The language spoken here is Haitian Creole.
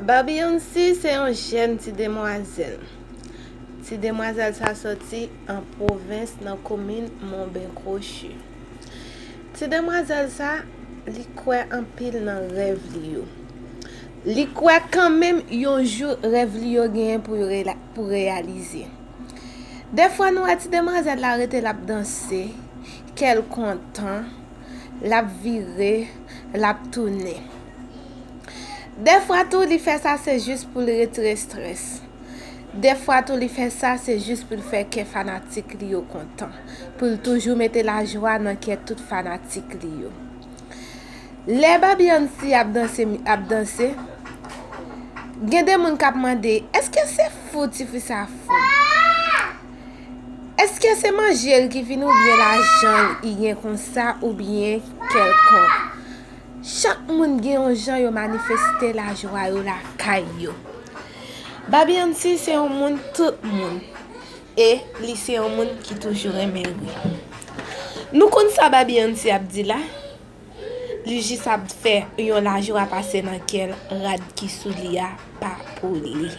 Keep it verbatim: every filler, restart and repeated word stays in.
Babiansi se yon jèn ti demwazèl. Ti demwazèl sa sòti an pwovens nan komin Monben Kwochi. Ti demwazèl sa, li kwè anpil nan rèv li yo. Li kwè kanmenm yon jou rèv li yo genyen pou yo rela- pou reyalize. Dèfwa nou wè ti demwazèl la rete l ap danse, kè l kontan, l ap vire, l ap tounen. Dèfwa tou li fè sa se jis pou l retire estrès. Dèfwa tou li fè sa se jis pou l fè kè fanatik li yo kontan, pou l toujou mete lajwa nan kè tout fanatik li yo. Lè Babiansi ap danse, ap danse, gen de moun k ap mande, èske se fou tifi sa fou? Èske se manje l ki vini oubyen lajan l i gen konsa oubyen kèlkonk? Chak moun gen yon jan yo manifeste lajwa yo lakay yo. Babiansi se yon moun tout moun. E li se yon moun ki toujou renmen ri. Nou konn sa Babiansi ap di la? Li jis ap fè yon lajwa pase nan kè l, rad ki sou li a pa pou li.